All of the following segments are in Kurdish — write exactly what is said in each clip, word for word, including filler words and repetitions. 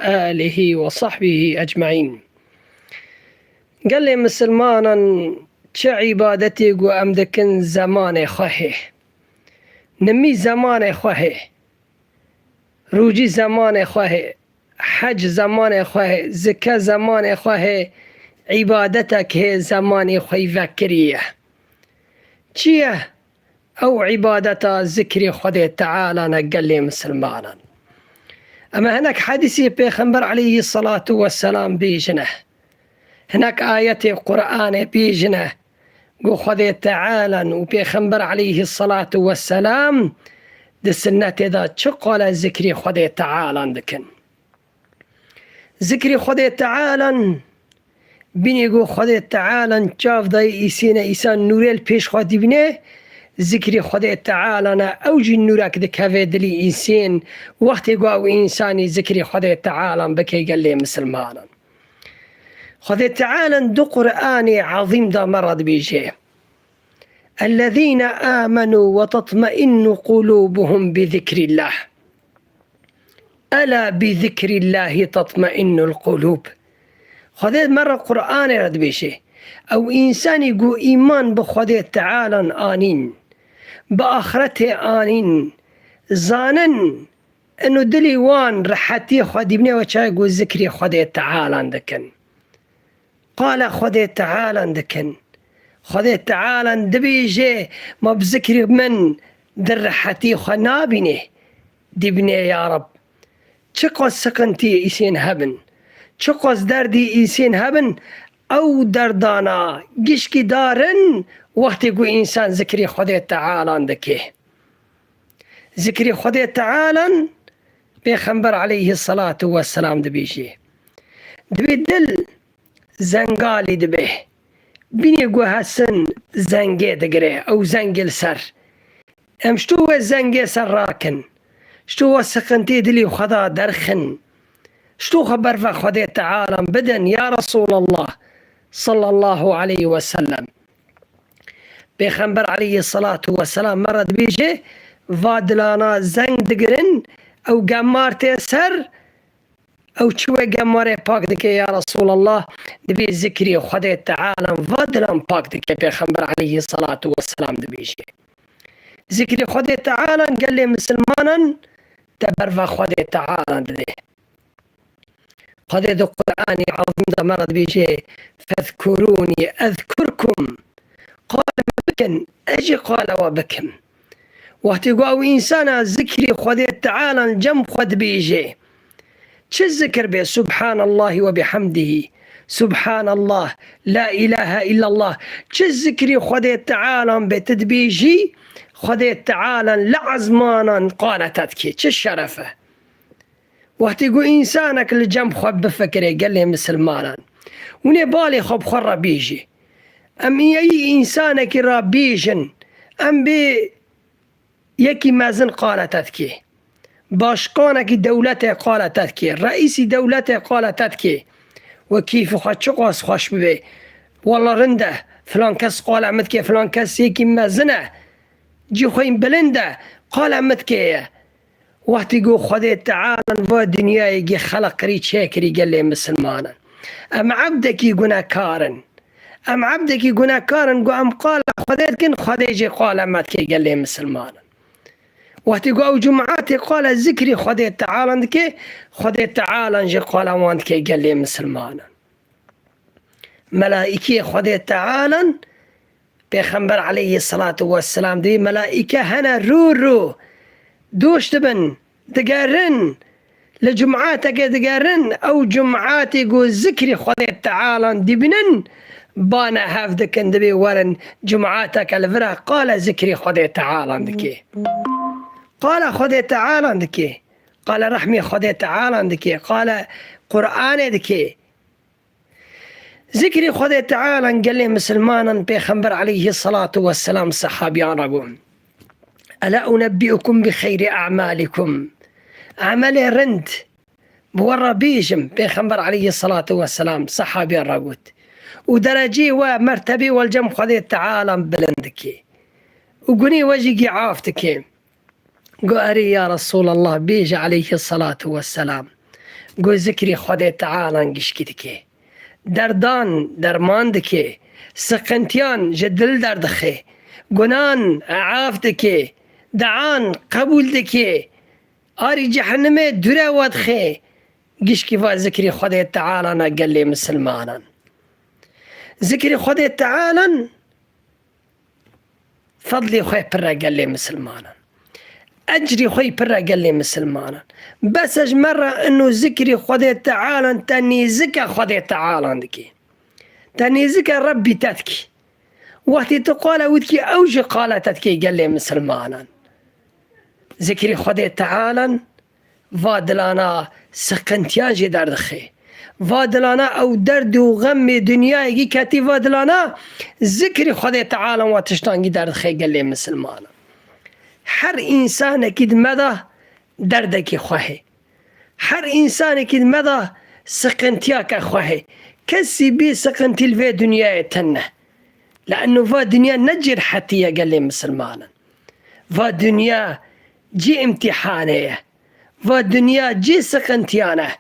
آله وصحبه أجمعين. Gelê misilmanan, çi îbadetê ku em dikin zemanê xwe hê. Nimî zemanê xwe hê. Rûcî zemanê xwe hê. Hec zemanê xwe hê. Zike zemanê xwe hê. Îbadetek hê zemanê xwe yî vekiriye. Çi ye? Ew îbadeta zikrê Xwedê Teala ne gelê misilmanan. Em ê hinek hedîsê Pêxember aleyhî selatu weselam bêjine. Hinek ayetê Qur'anê bêjine. Ku Xwedê Teala û Pêxember aleyhî selatu weselam di sinnetê de çi qala zikrê Xwedê Teala dikin. Zikrê Xwedê Teala, bînî ku Xwedê Teala çav dayê îsîne, îsan nûrê li pêş xwe dibîne, zikrê Xwedê Teala ne, ew jî nûrek dikeve dilî însên, wextê ku ew însanî zikrê Xwedê Teala bike gelê misilmanan. Xwedê Teala di Qur'anê ezîm de me re dibêje, الذين آمنوا وتطمئن قلوبهم بذكر الله. ألا بذكر الله تطمئن القلوب. Xwedê me re Qur'anê re dibêje. Ew însanî ku îman bi Xwedê Teala anîn, bi axretê anîn, zanin, ino dilî wan rehetiyê xwe dibîne we çaye ku zikrê Xwedê Teala dikin. Qala Xwedê Teala dikin. Xwedê Teala dibêje, ma bi zikrê min di rehetî xwe nabînê? Dibîne ya Reb. Çiqas siqintiyê îsên hebin, çiqas derdî îsên hebin, ew derdana gişkî darin wextê ku însan zikrê Xwedê Teala dike. Zikrê Xwedê Teala Pêxember aleyhî selatu weselam dibêje. Dibê dil zengalî dibe. Bînê ku hesin zengê digire, ew zengê li ser. Em ji to wê zengê ser rakin. Ji to wê siqintê dilî xwe da derxin. Ji to xwe berve Xwedê Teala bidin, ya Resûlallah, sallallahu aleyhi ve sellem. Pêxember aleyhî selatu weselam me re dibêje, va dilana zeng digirin, ew gemar tê ser, ew çi wê gemarê pak dike ya Resûlallah? Dibê zikrê Xwedê Teala va dilan pak dike, Pêxember aleyhî selatu weselam dibêje. Zikrê Xwedê Teala gelê misilmanan te berve Xwedê Teala dide. Xwedê di Qur'anê ezîm de me re dibêje, "Fezkurûnî ezkurkum." Qala min bikin, ez jî qala we bikim. Wextê ku ew însana zikrê Xwedê Teala li cem xwe dibêje, çi zikir be, Subhanallahi ve bihamdihi, Subhanallah, La ilahe illallah, çi zikrê Xwedê Teala be tu dibêjî, Xwedê Teala li ezmanan qala te dike. Çi şeref e. Wextê ku însanek li cem xwe bifikire, gelê misilmanan, hûn ê balê xwe bi xwe re bêjî. Em ê însanekî re bêjin, em bê yekî mezin qala te dike. Başkanekî dewletê qala te dike. Reîsî dewletê qala te dike. We kêfê xwe çiqas xweş bibe. Wela rind e. Filan kes qala min dike, filan kes yekî mezin e. Cî xwe yî bilind e. Qala min dike ye. Wextî ku Xwedê Teala va dinyayê gî xeleq kirî, çêkirî gelê misilmanan. Em ebdekî gunekar in. Em ebdekî gunekar in ku em qala Xwedê dikin, Xwedê jî qala me dike gelê misilmanan. Wextî ku ew cumatê qala zikrî Xwedê Teala dike, Xwedê Teala jî qala wan dike gelê misilmanan. Melaîkê Xwedê Teala, Pêxember aleyhî selatu wesselam dibê melaîke hene rû rû doş dibin, digerin, li cumatekê digerin, ew cumatê ku zikrî Xwedê Teala dibînin, bane hev dikin, dibê werin cumateke li vir e, qala zikrî Xwedê Teala dike. Qala Xwedê Teala dike. Qala rehmê Xwedê Teala dike. Qala Qur'anê dike. Zikrê Xwedê Teala gelê misilmanan, Pêxember aleyhî selatu wesselam sehabiyan re got, "Ela unebbiukum bi xeyri a'malikum." Emelê rind bi we re bêjim, Pêxember aleyhî selatu wesselam sehabiyan re got. Û dereceyê we, mertebeyê we li cem Xwedê Teala bilind dike. Û gunê we jî gîaf dike. Got, "Erê ya Resûlallah, bêje aleyhî selatu wesselam." Got zikrî Xwedê Tealan gişkî dike. Derdan derman dike. Siqintiyan ji dil derdixe. Gunan eaf dike. Dean qebûl dike. Arî cehenimê dûre we dixe. Gişkî va zikrî Xwedê Tealan e gelê misilmanan. Zikrî Xwedê Tealan fedlê xwe pir e gelê misilmanan. Ecrî xwe pir e gelê misilmanan. Bes e ji me re ino zikrî Xwedê Tealan te nêzik e Xwedê Tealan dikî. Te nêzik e Rebbî te dikî. Wextê tu qala wî dikî ew jî qala te dikê gelê misilmanan. Zikrî Xwedê Tealan va dilana siqintiyan jê derdixê. Va dilana ew derd û xemê dinyayekî ketî va dilana zikrî Xwedê Tealan wa tiştangî derdixê gelê misilmanan. Her însanekî di me de derdekî xwe hê. Her însanekî di me de siqintiyake xwe hê. Kesî bê siqintî li vê dinyayê tune. Li eno va dinya ne cêrhetî ye gelê misilmanan. Va dinya cî îmtîhanê ye. Va dinya cî siqintiyan e.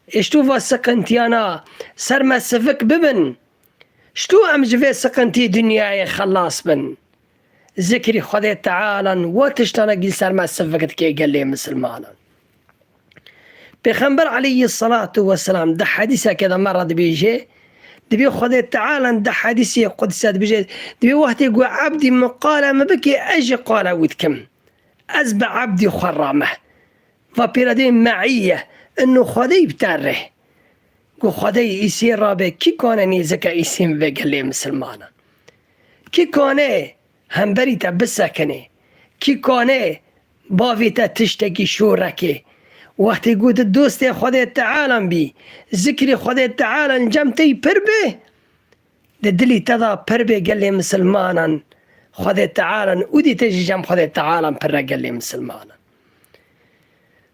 Ê ji tu va siqintiyana ser me sivik bibin. Ji tu em ji vê siqintî dinyayê xelas bin. Zikrî Xwedê Tealan we tiştana gîl ser me sivik dike gelê misilmanan. Pêxember aleyhî selatu weselam di hedîseke de me re dibêje, dibê Xwedê Tealan di hedîsê qudse dibêje, dibê wextê ku ebdî min qala min bike, ez jî qala wî dikim. Ez bi ebdî xwe rame. Va pêre dê meî ye, ino Xwedê bi te re. Ku Xwedê îsê rabe, kî kane nêzike îsê min vê gelê misilmanan? Kî kane hemberî te bisekine? Kî kane bavê te tiştekî şorekê? Wextê ku tu dostê Xwedê Tealan bî, zikrê Xwedê Tealan cem te yî pir be, di dilî te de pir bê gelê misilmanan, Xwedê Tealan û dî te jî cem Xwedê Tealan pir e gelê misilmanan.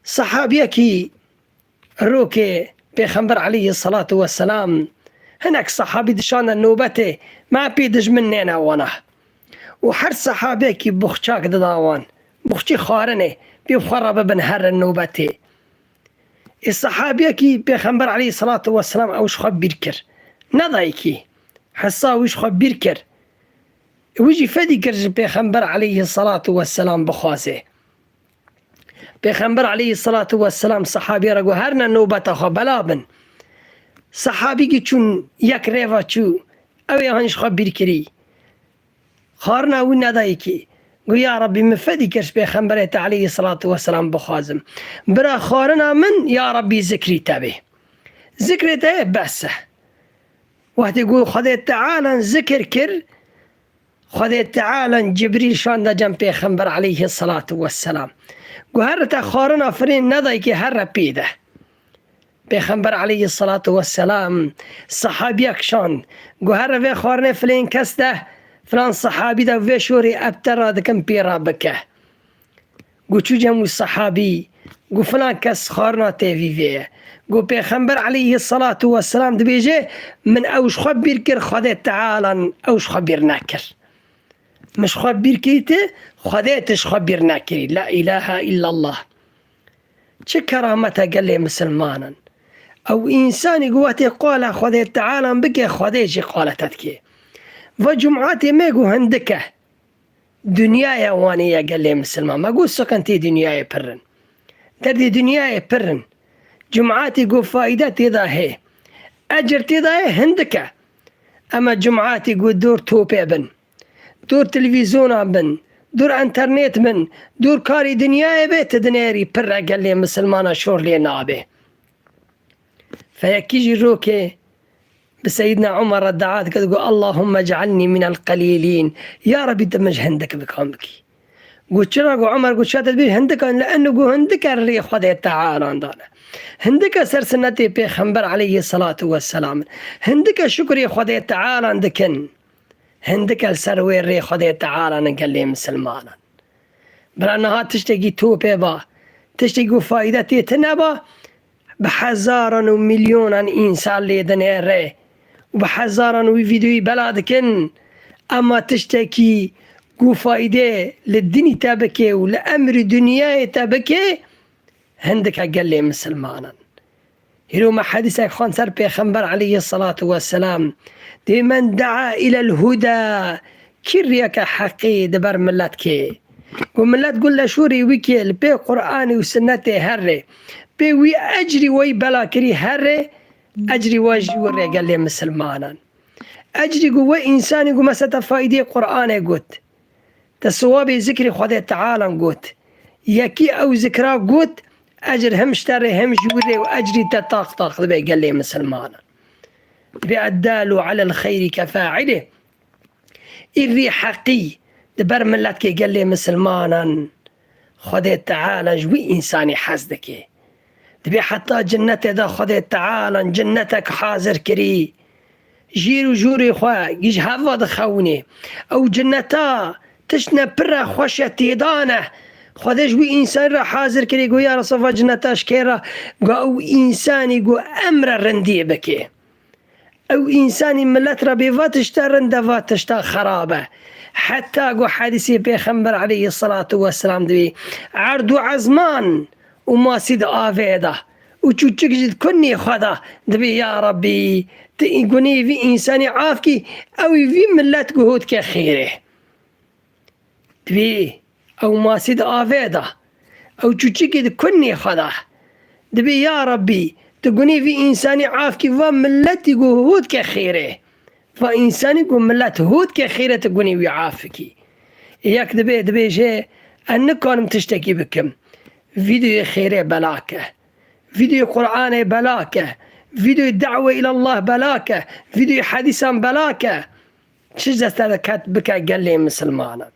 Sehabiyekî rokê Pêxember aleyhî selatu weselam hinek sehabî dişane nobetê, me pê dijmin nêne wana. Û her sehabiyekî buxçak dida wan, buxçî xwarinê, pê xwe re bibin herin nobetê. Ê sehabiyekî Pêxember aleyhî selatu weselam ew ji xwe bîr kir. Nedayikî. Hesa wî ji xwe bîr kir. Wî jî fedî kir ji Pêxember aleyhî selatu weselam bixwaze. Pêxember aleyhî selatu weselam sehabî re got, herine nobeta xwe bela bin. Sehabî ki çûn yek rêva çû, ew ê han ji xwe bîr kirî. Xwarina wî nedayî kî. Got, ya Rebbî, min fedî kir ji Pêxemberê te aleyhî selatu weselam bixwazim. Bira xwarina min, ya Rebbî, zikrî te bê. Zikrê te bes e. Wextê ku Xwedê Tealan zikir kir, Xwedê Tealan Cibrîl şande cem Pêxember aleyhî selatu weselam. Got, here te xwarina firên nedayî kî here pê de. Pêxember aleyhî selatu weselam sehabiyek şand. Got, here vê xwarinê filên kes de, filan sehabî de vê şorê ebte radikin pê re bike. Got, çû cem wî sehabî, got, filan kes xwarina têvî vê ye. Got, Pêxember aleyhî selatu weselam dibêje, min ew ji xwe bîr kir, Xwedê Tealan ew ji xwe bîr nekir. Min ji xwe bîr kirî ti, Xwedê ti ji xwe bîr nekirî. La îlahe îllallah. Çi keramete gelê misilmanan. Ew însanî ku wextê qala Xwedê Tealan bike, Xwedê jî qala te dike. Va cumatê me ku hindik e. Dinyaya wanê ye gelê misilman. Me got siqintî dinyayê pir in. Derdê dinyayê pir in. Cumatê ku fayde tê de hê. Ecir tê de hê hindik e. Ema cumatê ku dor topê bin. Dor televîzyona bin, dor enternet bin, dor karê dinyayê be, ti dinêrî pir e gelê misilmana şor lê nabe. Feyekî jî rokê bi Seyîdna Umar re dua dike, digot, "Allahümme cealnî minel qelîlîn." Ya Rebî, tu min ji hindik bikan bikî. Got, çira? Got, Umar, got, çiya te dibêj hindikan, li eno got hindik e rê Xwedê Tealan dane. Hindik e ser sinnetê Pêxember aleyhî selatu weselam in. Hindik e şukrê Xwedê Tealan dikin. Hindik e li ser wê rê Xwedê Teala ne gelê misilmanan. Bira niha tiştekî topê ba, tiştekî ku fayde tê tine ba, bi hezaran û milyonan însan lê dinêre û bi hezaran wî vîdeoyî bela dikin. Ema tiştekî ku fayde li dinî te bike û li emrî dinyayê te bike, hindik e gelê misilmanan. Hîro me hedîsek xwend ser Pêxember aleyhisselatu vesselam. Dê men daa ilel huda, kî riyeke heqî di ber millet kê. Ku millet gu leşûrî wî kê li pê Qur'anî û sunnetê herê, pê wî ecrî wey bela kirî herê, ecrî we jî wê rê gelê misilmanan. Ecrî ku we însanî ku mesela te faydê Qur'anê got, te siwabê zikrê Xwedê Tealan got, yekî ew zikra got, ecr hem ji te rê hem ji wî rê û ecrî te taq taq dibe gelê misilmanan. Dibê eddalu alel xeyrî kefailê. Îrî heqî di ber miletkê gelê misilmanan. Xwedê Teala ji wî însanî hez dike. Dibê heta cinnetê de Xwedê Teala cinnetek hazir kirî. Jîr û jûrê xwe ji hev ve dixewinê. Ew cinneta tiştine pir e, xweş e, têda ne. Xwedê ji wî însanî re hazir kirî, got, ya Resul, va cinneta ji kê re? Got, ew însanî got em re rindiyê bike. Ew însanî milet re bê va tişta rind e, va tişta xerab e. Heta ku hedîsê Pêxember aleyhisselatu vesselam dibê, erd û ezman û masî di avê de û çûçik jî di kunê xwe de dibê, ya Rebbî, tu gunê vî însanî af kî, ew ê vî milet guhût ke xêrê. Dibê ew masî di avê de, ew çûçikê di kunê xwe de. Dibê, ya Rebbî, tu gunê vî însanî af kî, va miletî ku hût ke xêrê. Va însanî ku milet hût ke xêrê, tu gunê wî af kî. Yek dibê, dibêje, ez nikarim tiştekî bikim. Vîdeoyê xêrê bela ke. Vîdeoyê Qur'anê bela ke. Vîdeoyê da'we îlallah bela ke. Vîdeoyê hedîsan bela ke. Çi deste de ket bike gelê misilmanan.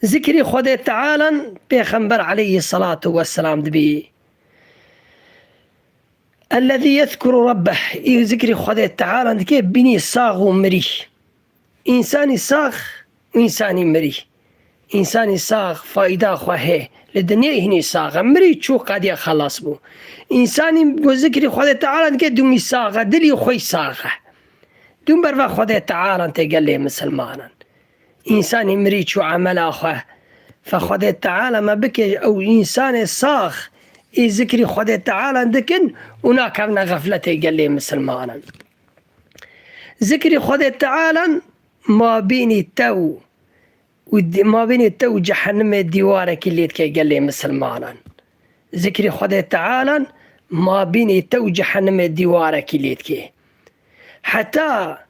Zikrî Xwedê Tealan Pêxember aleyhisselatu vesselam dibî. Ellezî yezkuru rabbeh. Î zikrî Xwedê Tealan dike bînî sax û mirî. Însanî sax û însanî mirî. Însanî sax fayda xwe hê. Li dinyê hînî sax e. Mirî çû qediya xelas bû. Însanî ku zikrî Xwedê Teala dike dûmî sax e. Dilî xwe sax e. Dûm berva Xwedê Teala tê gelê misilmanan. Însanî mirî çû emela xwe. Fe Xwedê Teala me bike ew însanê sax ê zikrî Xwedê Teala dikin û nakevne xefletê gelê misilmanan. Zikrî Xwedê Teala mabînî te û û di-, mabênê te û cehenimê dîwarekî lê dike gelê misilmanan. Zikrî Xwedê Tealan mabênê te û cehenimê dîwarekî lê dike. Heta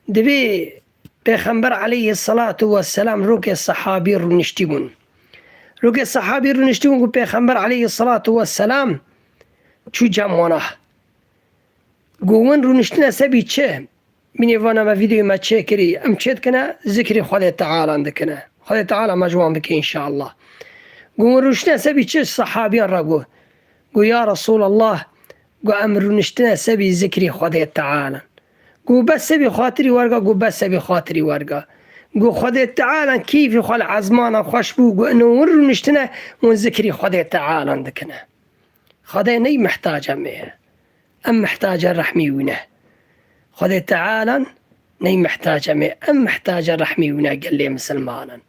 dibê Pêxember aleyhisselatu vesselam rokê sehabî rûniştî bûn. Rokê sehabî rûniştî bûn ku Pêxember aleyhisselatu vesselam çû cem wana. Got, win rûniştine sebî çi? Bînê vana me vîdeoyê me çêkirî, em çê dikine, zikrî Xwedê Tealan dikine. Xwedê Teala me ji wan bike înşallah. Got, hûn rûniştine sebî çi? Sehabiyan re got. Got, ya Resûlallah, got, em rûniştine sebî zikrî Xwedê Tealan. Got, bes sebî xatirî werga, got, bes sebî xatirî werga. Got, Xwedê Tealan keyfî xwe li ezmanan xweş bû, got, ino hûn rûniştine, hûn zikrî Xwedê Tealan dikine. Xwedê ney mihtaca me ye. Em mihtaca rehmî wî ne. Xwedê Tealan ney mihtaca me. Em mihtaca rehmî wî ne gelê misilmanan.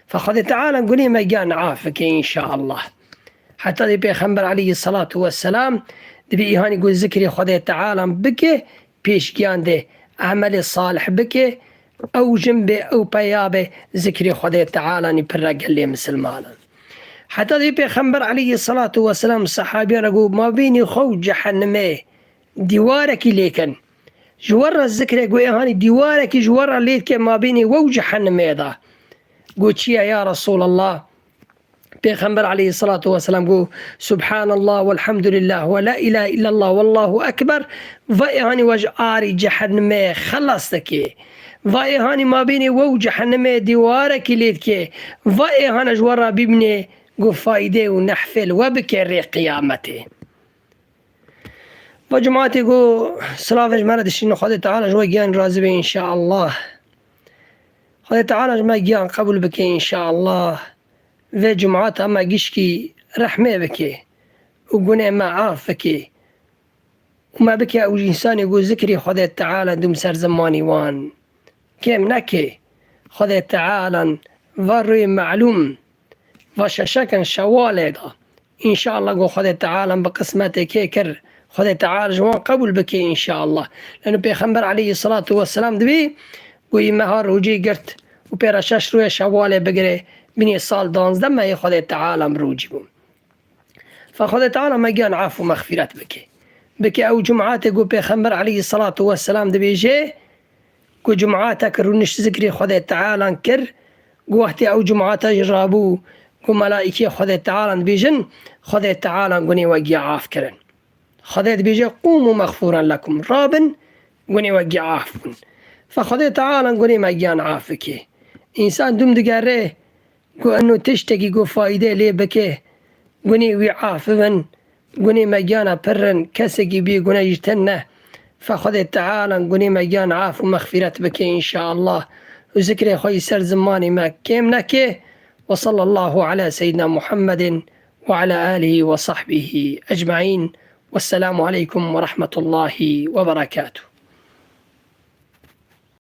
Fe Xwedê Tealan gunê me giyan af bike înşaallah. Heta dê Pêxember aleyhisselatu vesselam dibê îhanî got zikrê Xwedê Tealan bike, pêşgiyan dê emelê salih bike, ew jin bê, ew peya bê, zikrê Xwedê Tealanî pir re gelê misilmanan. Heta dê Pêxember aleyhisselatu vesselam sehabiyan re got, mabênê xwe û cehenimê dîwarekî lêkin. Ji we re zikrek got, ê hanî dîwarekî ji we re lê dike mabênê we û cehenimê de. Got, çi ye ya Resûlallah? Pêxember aleyhisselatu vesselam got, Subhanallah, velhamdülillah, ve la ilahe illallah, vallahu ekber. Va ê hanî we ji arî cehenimê xelas dike. Va ê hanî mabênê we û cehenimê dîwarekî lê dike. Va ê hane ji we re bibîne, got, faydê û nehfê li we bike rê qiyametê. Va cemaetê got, silavê ji me re dişînin, Xwedê Teala ji we giyan razî be înşaallah. Xwedê Teala ji me giyan qebûl bike înşaallah. Vê cemaeta me gişkî rehmê bike û gunê me af bike û me bike ew însanê ku zikrî Xwedê Teala dûm ser zimanî wan kêm neke. Xwedê Teala va rûyê melûm, va şeşekin şewalê de, Înşallah go Xwedê Teala bi qismetê kê kir. Xwedê Teala ji wan qebûl bike înşallah. Leno Pêxember aleyhissalatu vesselam dibê, go yê meha rûcî girt û pê re şeş rûyê Şewalê bigire, binê sal danzdeh mehê Xwedê Teala rûcî bû. Fe Xwedê Teala me giyan af û mexfîret bike. Bike ew cumatê go Pêxember aleyhissalatu vesselam dibêje, ku cumatek rûnişt zikrê Xwedê Tealan kir, ku wextê ew cumata jî rabû, ku melaîkê Xwedê Tealan dibêjin, Xwedê Tealan gunê we giya af kirin. Xwedê dibêje, "Qûmû mexfûren lekum." Rabin, gunê we giya af bûn. Fe Xwedê Tealan gunê me giyan af bike. Însan dûm digere, ku eno tiştekî ku fayde lê bike, gunê wî af bibin, gunê me giyana pir in, kesekî bê gune jî tune. Fe Xwedê Teala gunê me giyan af û mexfîret bike înşallah. Û zikrê xwe yî ser zimanê me kêm neke. Ve sallallahu ala seyyidina Muhammedin ve ala alihi ve sahbihi ecmaîn. Vesselamu aleykum ve rahmetullahi ve berekatuh.